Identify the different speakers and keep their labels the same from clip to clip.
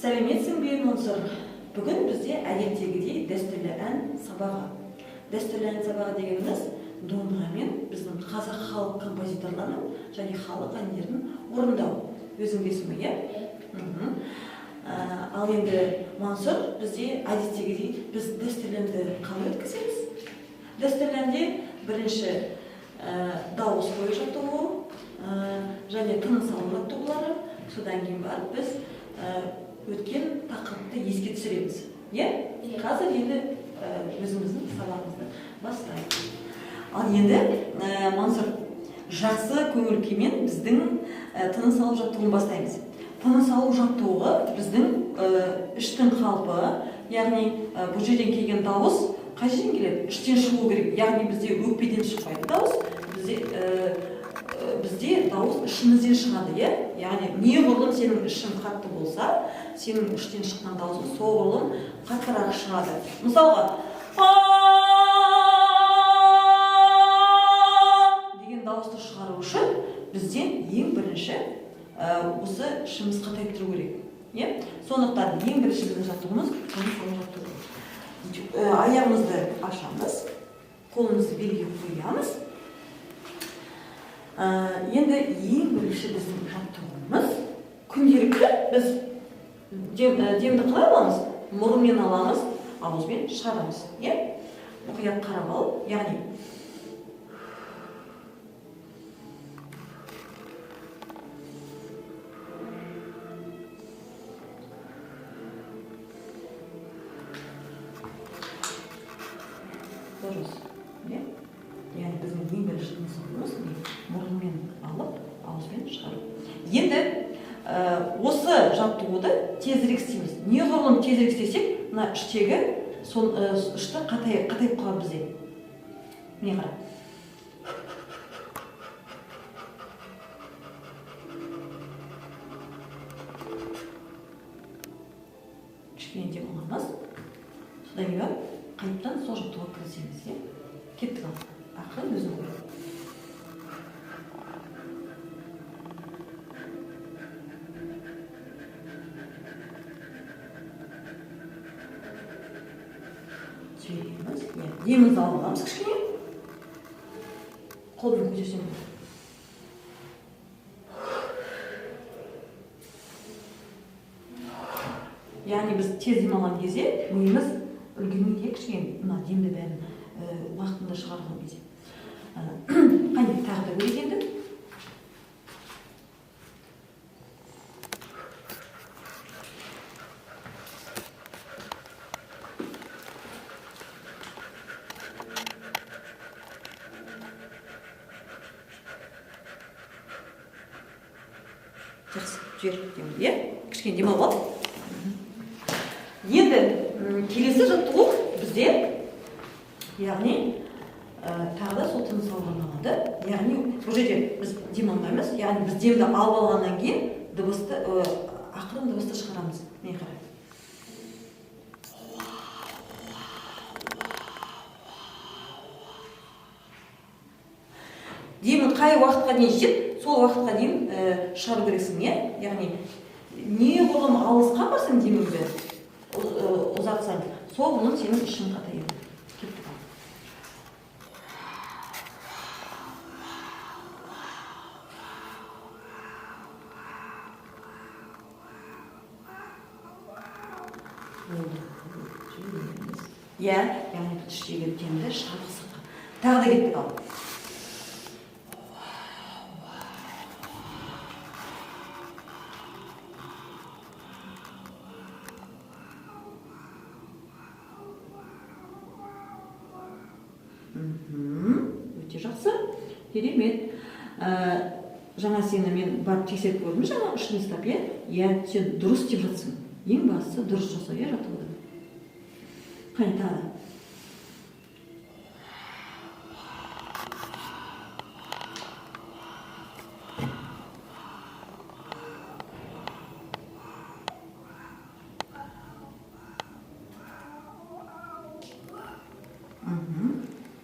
Speaker 1: Сәлеметсің бе, Мансұр? Бүгін бізде әдеттегідей дәстүрлі ән сабағы. Дәстүрлі ән сабағы дегеніміз домбырамен біздің қазақ халық композиторларының және халық әндерін орындау. Өзің білесің ғой, иә? Мхм. Ал енді, Мансұр, бізде әдеттегідей біз дәстүрлі әнді қалай өткіземіз? Дәстүрлі әнде бірінші дауыс қою жаттығуы және тыныс алу жаттығулары, содан кейін барып біз өткен тақырыпты еске түсіреміз, иә?
Speaker 2: Иә.
Speaker 1: Қазір енді өзіміздің сабағымызды бастайық. Ал енді, Мансұр, жақсы көңіл күймен біздің тыныс алу жаттығуын бастаймыз. Тыныс алу жаттығуы біздің іштің қалпы, яғни бұл жерден келген дауыс қай жерден келеді? Іштен шығу керек, яғни бізде өкпеден шықпайды дауыс, бізде дауыс ішімізден шығады, иә? Яғни неғұрлым сенің ішің қатты болса, сенің іштен шыққан дауысың соғұрлым қаттырақ шығады. Мысалға, «А» деген дауысты шығару үшін бізден ең бірінші осы ішіміз қатайып тұру керек, иә? Сондықтан ең бірінші біздің жаттығуымыз тыныс алу жаттығуы. Аяғымызды ашамыз, қолымызды белге қоямыз. Енді ең бірінші біздің жаттығуымыз: күнделікті біз демді қалай аламыз? Мұрынмен аламыз, ауызбен шығарамыз, иә? Мұқият қарап алып, яғни дұрыс, иә? Яғни біздің ең бірінші тыныс алуымыз міне, мұрынмен алып, ауызбен шығару. Енді осы жаттығуды тезірек істейміз. Неғұрлым тезірек істесек, мына іштегі сол ішті қатайып қалады бізде. Міне, қара. Кішкене дем аламыз, содан кейін барып қайтадан сол жаттығуға кірісеміз, иә? Кеттік. Ал ақырын, өзің қой. Жібереміз, иә, демімізді алып аламыз кішкене. Қолмен көтерсең болады. Яғни біз тез демалған кезде миымыз үлгермейді, иә, кішкене мына демді бәрін уақытында шығарған кезде. Қане, тағы да көрейік енді. Жақсы, жібер демді, иә, кішкене демалып ал. Енді келесі жаттығу бізде, яғни тағы да сол тыныс алуға арналады. Яғни бұл жерде біз дем алмаймыз, яғни біз демді алып алғаннан кейін дыбысты, ақырын дыбысты шығарамыз. Міне, қара. Демің қай уақытқа дейін жетеді, сол уақытқа дейін шығару керексің, иә? Яғни неғұрлым алысқа барсаң, деміңді ұзартсаң, соғұрлым сенің ішің қатаяды. Кеттік. Ал болды, жібереміз, иә? Яғни біз іштегі демді шығардық сыртқа. Тағы да кеттік. Ал өте жақсы, керемет. Жаңа сені мен барып тексеріп көрдім, жаңа ішін ұстап, иә? Иә, сен дұрыс істеп жатсың. Ең бастысы дұрыс жасау, иә, жаттығуды. Қане, тағы да.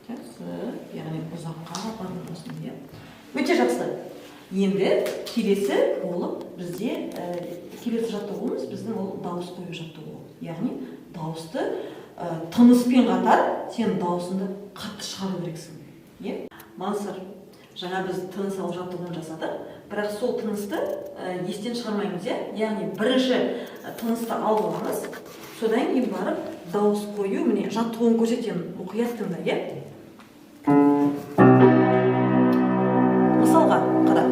Speaker 1: Жақсы, яғни ұзаққа апардың осыны, иә? Өте жақсы. Енді келесі болып бізде Келесі жаттығуымыз біздің ол дауыс қою жаттығуы. Яғни дауысты тыныспен қатар сен дауысыңды қатты шығару керексің. Иә? Мансұр, жаңа біз тыныс алу жаттығуын жасадық, бірақ сол тынысты естен шығармаймыз, иә? Яғни бірінші тынысты алып аламыз, содан кейін барып дауыс қою, міне жаттығуын көрсетемін, мұқият тыңда, иә? Мысалға, қара.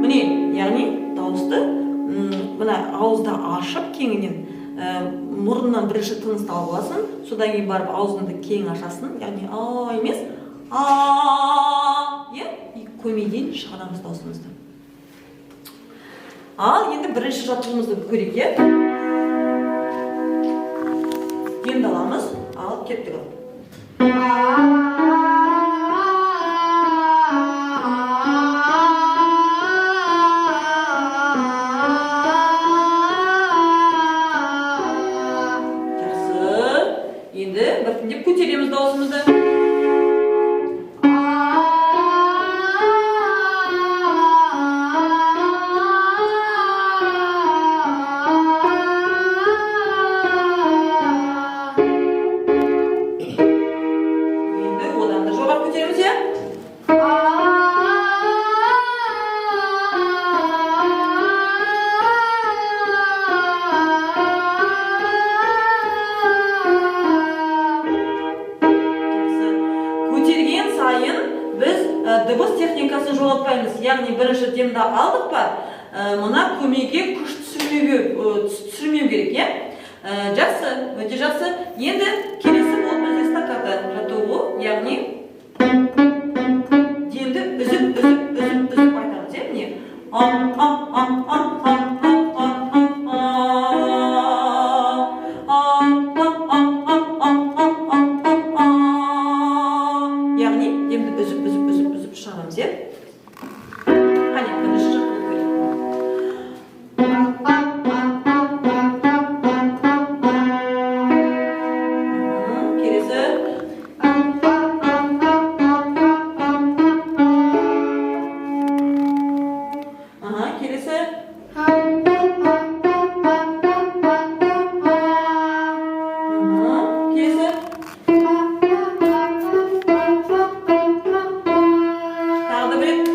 Speaker 1: Міне, яғни дауысты мына ауызды ашып кеңінен, мұрнынан бірінші тынысты алып аласың, содан кейін барып аузыңды кең ашасың, яғни а емес, а, иә, и көмейден шығарамыз даусымызды. Ал енді бірінші жаттығуымызды көрейік, иә? Демді аламыз, ал кеттік. Жақсы. Енді біртіндеп көтереміз дауысымызды. Енді одан да жоғары көтереміз, иә? Жақсы. Көтерген сайын біз дыбыс техникасын жоғалтпаймыз. Яғни бірінші демді алдық па, мына көмейге күш түсірмеу керек, иә? Жақсы, өте жақсы. Енді келесі болып бізде стаккато жаттығу, яғни демді үзіп, үзіп, үзіп, үзіп айтамыз, иә? Міне. А, а, а, а, а, а, а, а, а, а, а, а, а, а, а, а, а. Яғни демді үзіп, үзіп, үзіп, үзіп шығарамыз, иә? Қане, бірінші жаттығу көрейік. Келесі. Аха, келесі. Келесі. Тағы да бір рет.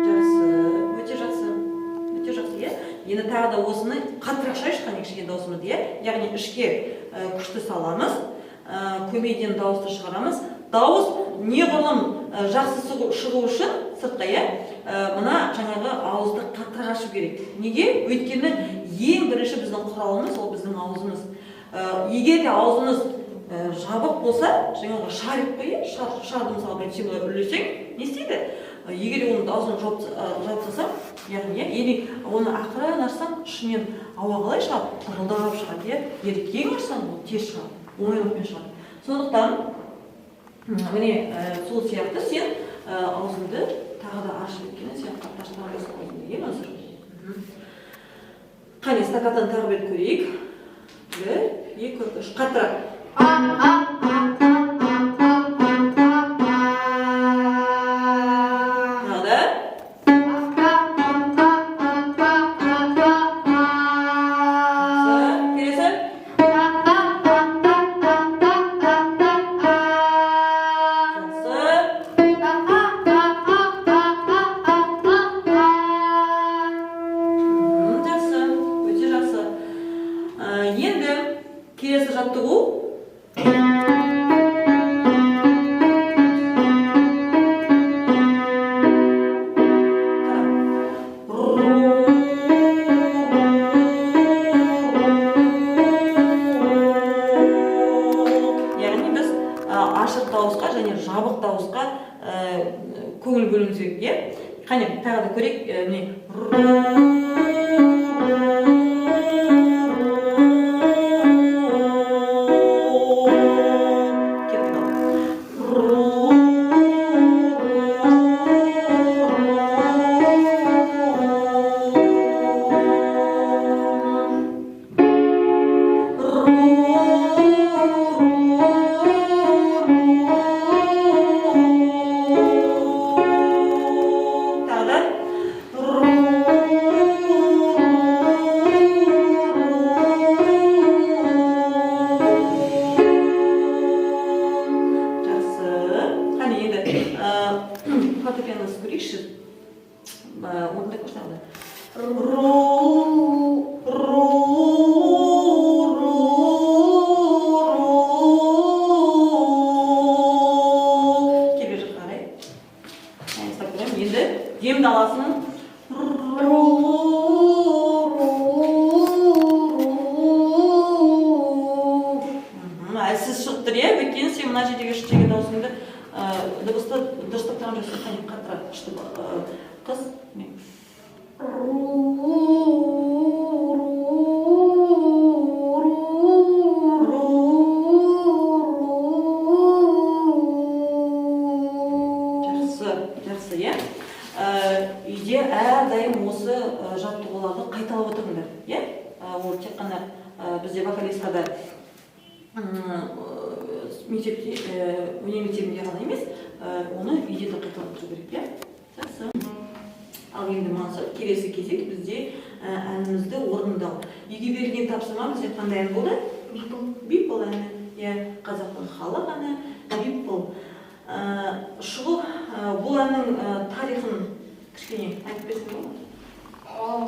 Speaker 1: Жақсы, өте жақсы. Өте жақсы, иә? Енді тағы да осыны қаттырақ шығарайықшы, қане, кішкене дауысымызды, иә? Яғни ішке күшті саламыз, көмейден дауысты шығарамыз. Дауыс неғұрлым жақсы шығу үшін сыртқа, иә? Мына жаңағы ауызды қаттырақ ашу керек. Неге? Өйткені ең бірінші біздің құралымыз ол біздің аузымыз. Егер де аузымыз жабық болса, жаңағы шарик қой, иә? Шар, шарды мысалы бір сен былай үрлесең, не істейді? Егер де оның аузын жауып тастасаң, яғни, иә, или оны ақырын ашсаң, ішінен ауа қалай шығады? Тырылдап шығады, иә? Егер кең ашсаң, ол тез шығады, оңайлықпен шығады. Сондықтан міне, сол сияқты сен аузыңды тағы да ашып, өйткені сен қатты ашып алмайсың аузыңды, иә, Мансұр? Қане, стаккатоны тағы бір рет көрейік. 1, 2, 3, қаттырақ. Тағы да. Жақсы. Келесі. Жақсы. Жақсы, өте жақсы. Енді келесі жаттығу. Яғни біз ашық дауысқа және жабық дауысқа көңіл бөлуіміз керек, иә? Қане, тағы да көрейік. Міне. Кеттік ал. Тағы да. Жақсы. Қане, енді фортепианосы көрейікші. Орындай көрші тағы да. Ру, ру, ру, ру. Кел бері жаққа қарай. Әне, ұстап көремін. Енді демді аласың. Ру, ру, ру. Әлсіз шығып тұр, иә? Өйткені сен мына жердегі іштегі дауысыңды, дыбысты дұрыстап тұрған жоқсың. Қане, қаттырақ күшті, қыз. Міне.
Speaker 2: Ру, ру, ру, ру, ру.
Speaker 1: Жақсы, жақсы, иә? Үйде әрдайым осы жаттығуларды қайталап отырыңдар, иә? Ол тек қана бізде вокалисткада мектепте, өнер мектебінде ғана емес, оны үйде де қайталап отыру керек, иә? Жақсы. Ал енді, Мансұр, келесі кезек бізде әнімізді орындау. Үйге берілген тапсырма бізде қандай ән болды?
Speaker 2: Бипыл.
Speaker 1: Бипыл әні, иә, қазақтың халық әні Бипыл. Шұғыл, бұл әннің тарихын кішкене айтып берсең болады ма?
Speaker 2: Ол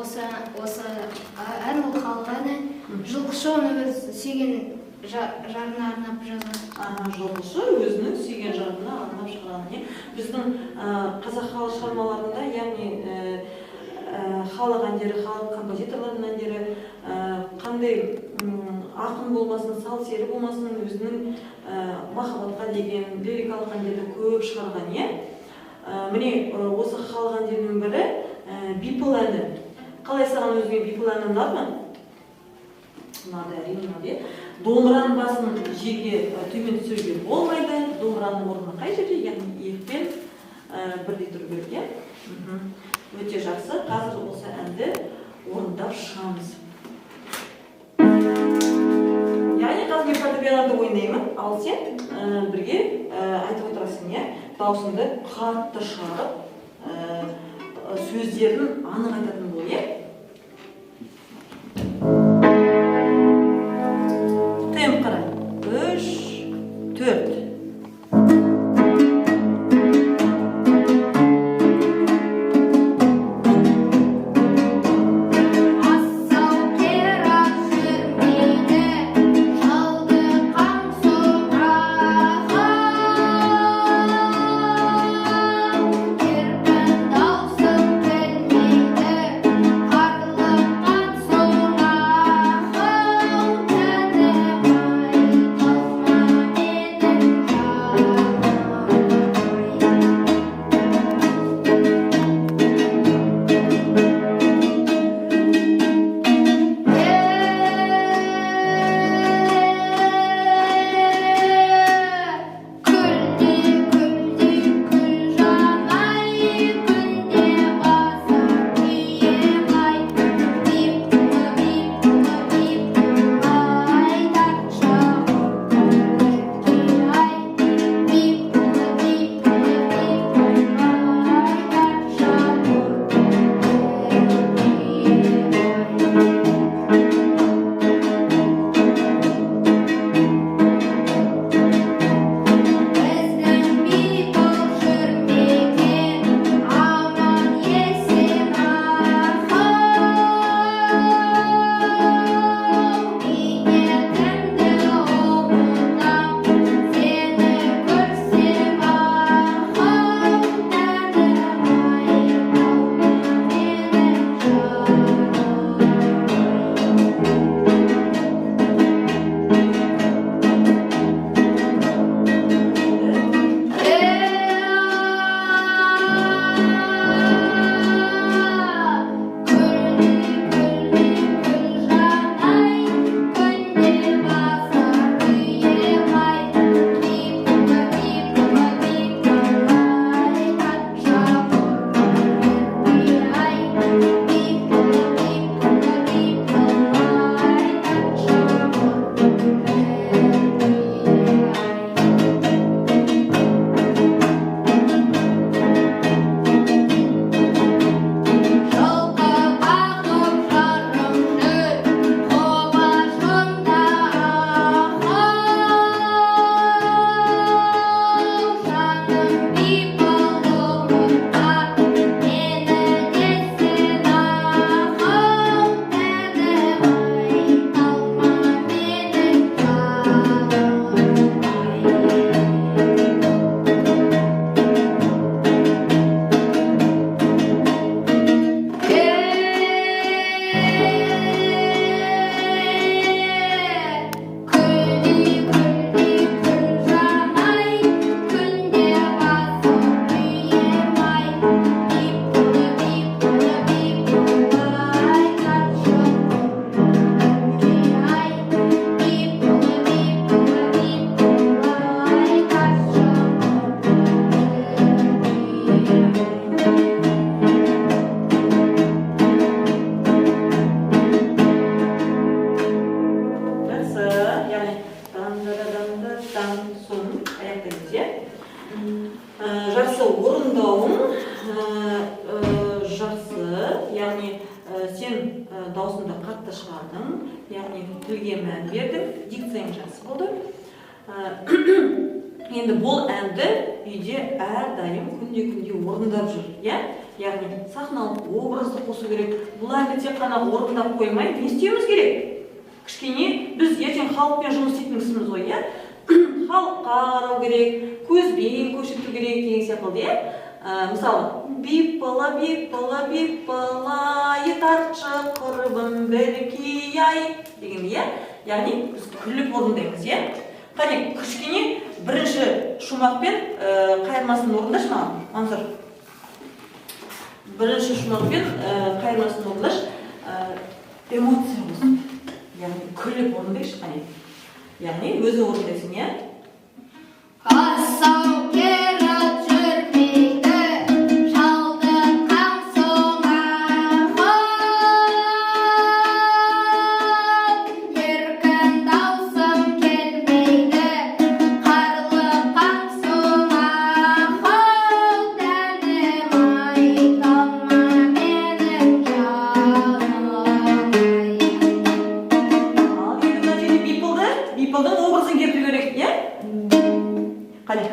Speaker 2: осы ән, ол халық әні. Жылқышы оны өз сүйген жарына арнап жазған.
Speaker 1: Жылқышы өзінің сүйген жарына арнап шығарған, иә. Біздің қазақ халық шығармаларында, яғни халық әндері, халық композиторларының әндері, қандай ақын болмасын, сал сері болмасын, өзінің махаббатқа деген лирикалық әндерді көп шығарған, иә. Міне, осы халық әндерінің бірі Бипыл әні. Қалай, саған өзіңе Бипыл әні ұнады ма? Ұнады, әрине, ұнады, иә. Домбыраның басын жерге төмен түсіруге болмайды. Домбыраның орны қай жерде? Яғни иықпен бірдей тұру керек, иә. Өте жақсы. Қазір осы әнді орындап шығамыз. Яғни қазір мен фортепианода ойнаймын, ал сен бірге айтып отырасың, иә. Дауысыңды қатты шығарып, сөздерін анық айтатын бол, иә. Темп қара. 3, 4.
Speaker 2: Асау қирап жүрмейді, жалды қан сорағы. Еркін даусым келмейді.
Speaker 1: Яғни дан да да дан да дан, соны аяқтаймыз, иә. Жақсы орындауың, жақсы, яғни сен даусыңды қатты шығардың, яғни тілге мән бердің, дикцияң жақсы болды. Енді бұл әнді үйде әрдайым күнде күнде орындап жүр, иә. Яғни сахналық образды қосу керек. Бұл әнді тек қана орындап қоймай, не істеуіміз керек? Кішкене біз ертең халықпен жұмыс істейтін кісіміз ғой, иә. Халыққа қарау керек, көзбен көрсету керек деген секілді, иә. Мысалы, биппала, биппала, биппалай, тартшы, құрбым, біркей ай деген, иә. Яғни біз күліп орындаймыз, иә. Қане, кішкене бірінші шумақпен қайырмасын орындашы маған, Мансұр. Бірінші шумақпен қайырмасын орындашы. Эмоция болсын, яғни күліп орындайықшы. Қане, яғни өзің орындайсың, иә.
Speaker 2: Асау кері жүрмейді, шалдыққан соң ақын. Еркін даусым келмейді, қарлыққан соң ақыл. Тәнім айталма менің жаным ай.
Speaker 1: Ал енді мына жерде Бипылдың образын келтіру керек, иә. Қане.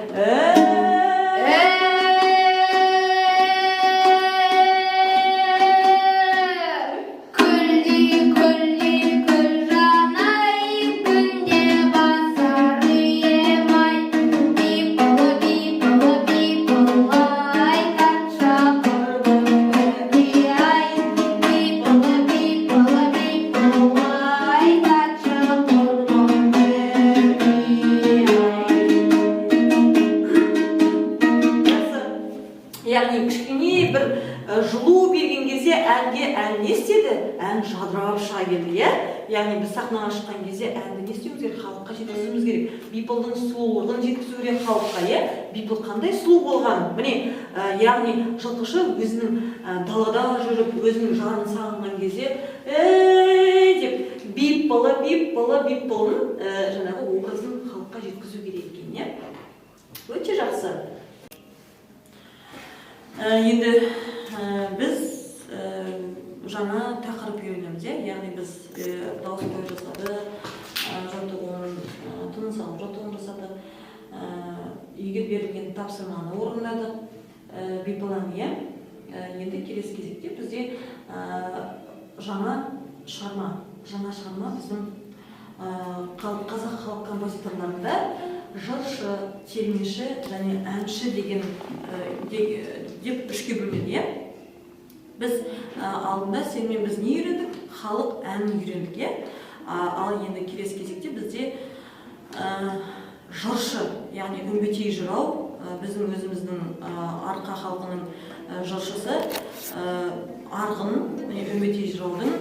Speaker 2: Күлли, күлли, күл жанай, күнде басар ием ай. Бипылы, бипылы, бипылай, тартшы, құрбым, бірге ай. Бипылы, бипылы, бипылай, тартшы, құрбым, бірге ай.
Speaker 1: Жақсы, яғни кішкене бір жылу берген кезде әнге, ән не істеді? Ән жадырап шыға келді, иә. Яғни біз сахнаға шыққан кезде әнді не істеуіміз керек? Халыққа жеткізуіміз керек, Бипылдың сұлулығын жеткізу керек халыққа, иә. Бипыл қандай сұлу болған, міне. Яғни жылқышы өзінің далада жүріп, өзінің жарын сағынған кезде ей деп Бипылы, Бипылы, Бипылын жаңағы образын халыққа жеткізу керек екен, иә. Өте жақсы. Енді біз жаңа тақырып үйренеміз, иә. Яғни біз дауыс қою жасадық, жаттығуын, тыныс алу жаттығуын жасадық, үйге берілген тапсырманы орындадық, Бипыланы, иә. Енді келесі кезекте бізде жаңа шығарма біздің қазақ халық композиторларында жыршы, термеші және әнші деген деп үшке бөлінеді, иә. Біз алдында сенімен біз не үйрендік? Халық әнін үйрендік, иә. Ал енді келесі кезекте бізде жыршы, яғни Үмбетей жырау, біздің өзіміздің арқа халқының жыршысы, арғын, міне, Үмбетей жыраудың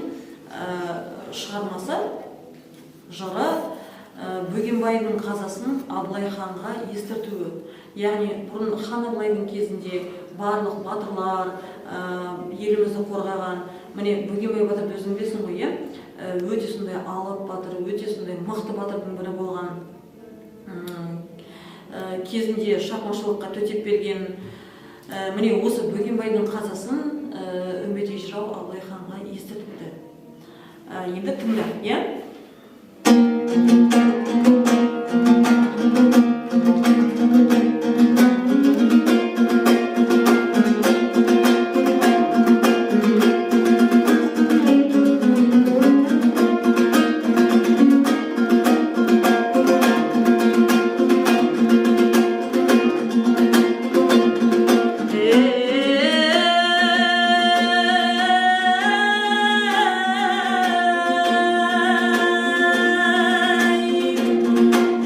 Speaker 1: шығармасы, жыры, Бөгенбайдың қазасын Абылай ханға естіртуі. Яғни бұрын хан Абылайдың кезінде барлық батырлар елімізді қорғаған. Міне, Бөгенбай батырды өзің білесің ғой, иә. Өте сондай алып батыр, өте сондай мықты батырдың бірі болған. Кезінде шапқыншылыққа төтеп берген. Міне, осы Бөгенбайдың қазасын Үмбетей жырау Абылай ханға естіртіпті. Енді тыңда, иә.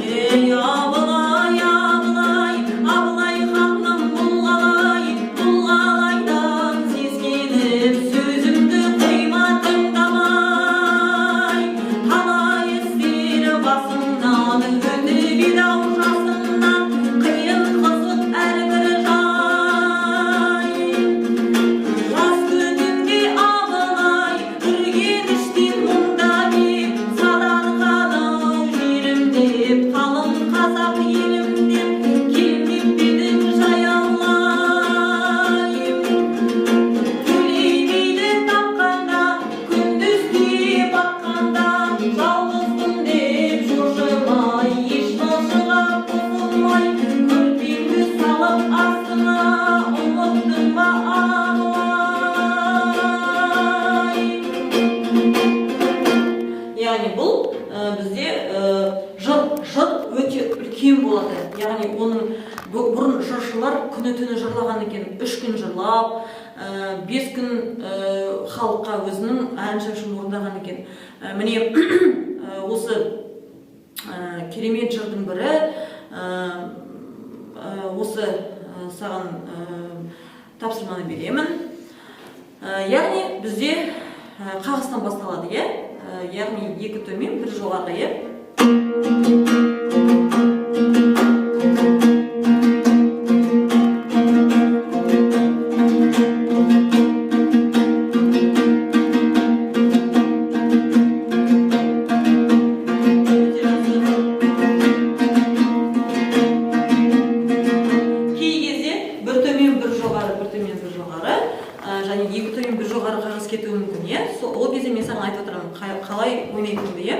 Speaker 1: Ей, Абылай, Абылай, Абылай ханым, бұл қалай, бұл қалайдан сескеніп, сөзімді қойма тыңдамай. Талай істер басыңнан өтіп еді-ау жасыңнан, қиын қызық әрбір жай. Жас күнінде, Абылай, Үргеніштен мұнда кеп, Сарыарқаның Қазақ елім деп келмеп пе едің жаялай? Төлемейді тапқанда, күндіз түйе баққанда, жалғызбын деп шошымай, еш малшыға қосылмай, көрпеңді салып астыңа, ұмыттың ба Абылай? Яғни бұл бізде жыр өте үлкен болады. Яғни оның бұрын жыршылар күні түні жырлаған екен. 3 күн жырлап, 5 күн халыққа өзінің ән шашын орындаған екен. Міне, осы керемет жырдың бірі, осы саған тапсырманы беремін. Яғни бізде қағыстан басталады, иә? Яғни 2 төмен, 1 жоғары, иә? Өте жақсы. Кей кезде 1 төмен, 1 жоғары, 1 төмен, 1 жоғары, және 2 төмен, 1 жоғары қағаз кетуі мүмкін, иә? Ол кезде мен саған айтып отырамын, қалай ойнайтыныңды, иә?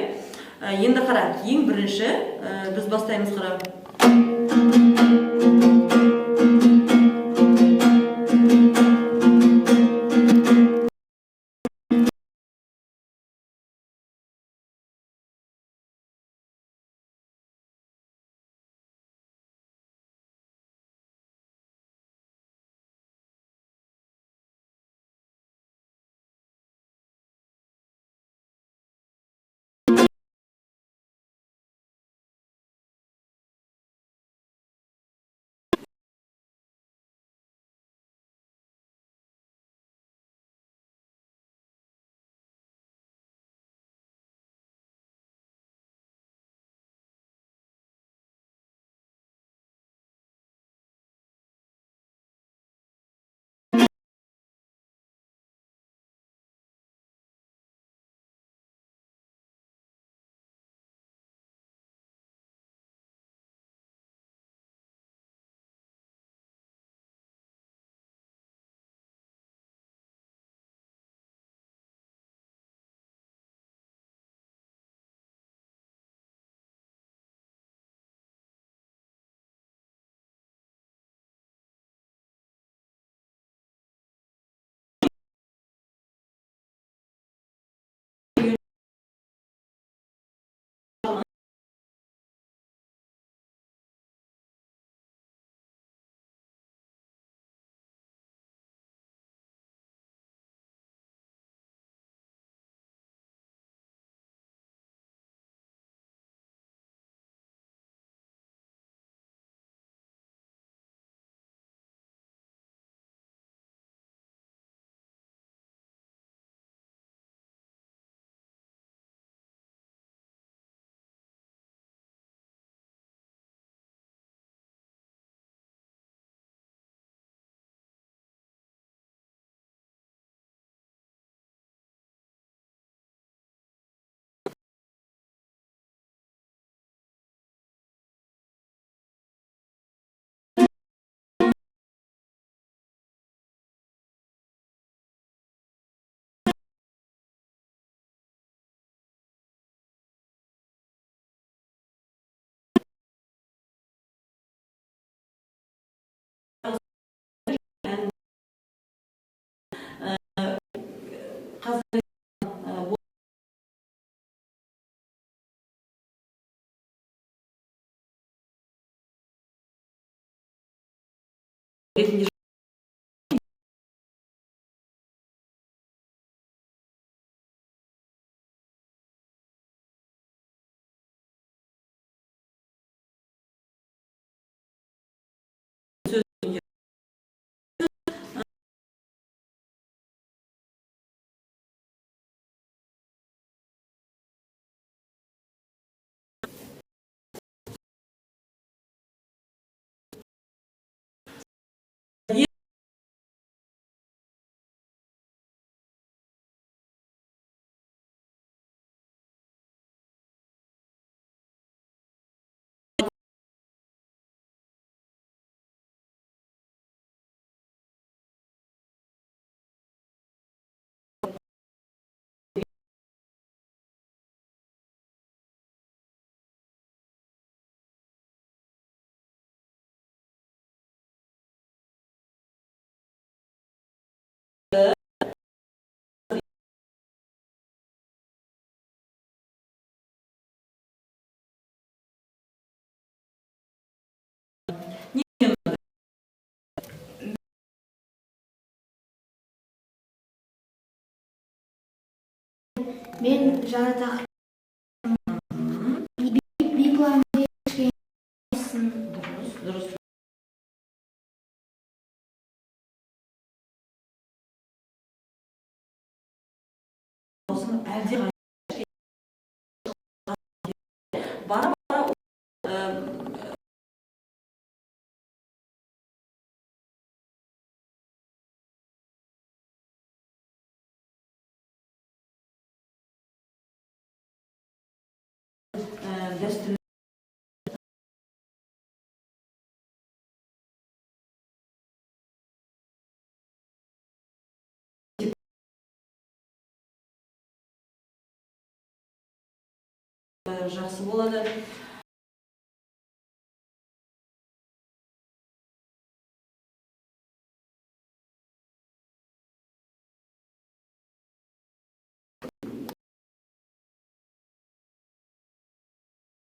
Speaker 1: Енді қара, ең бірінші, біз бастаймыз, қара. Қазір ретінде
Speaker 2: Мен жаңа тақырып би план
Speaker 1: Дұрыс, дұрыс. Осының әлде бара бара дәстүрлі жақсы болады.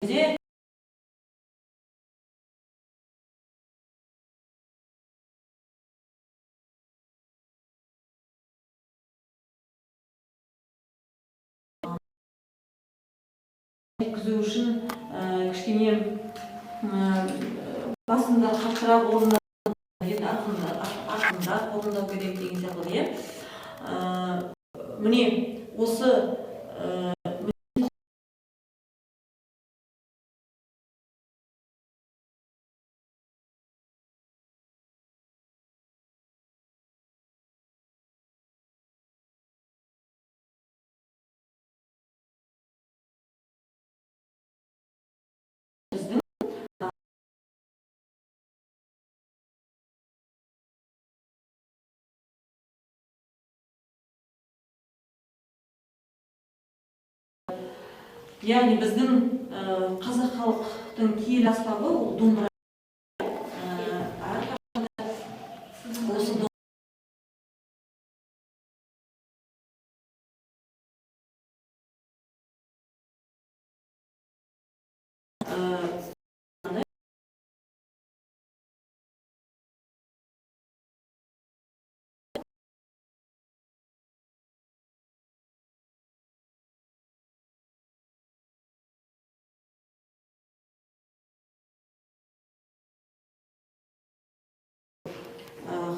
Speaker 1: Де жеткізу үшін кішкене басында қаттырақ орындау, енді ақырындап орындау керек деген сияқты, иә. Міне осы біздің яғни біздің қазақ халықтың киелі аспабы ол домбыра. Әрқашанда осы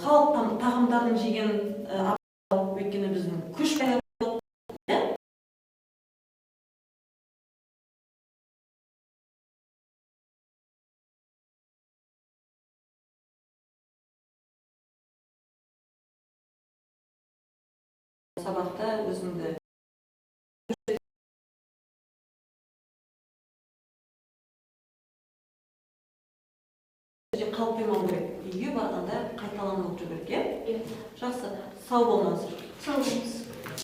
Speaker 1: халық тағамдарын жеген, өйткені біздің күш пайда болады, иә? Сабақта өзіңді қалып қоймау керек, үйге барғанда қайталанып отыру керек, иә?
Speaker 2: Иә.
Speaker 1: Жақсы, сау болыңыз.
Speaker 2: Сау болыңыз.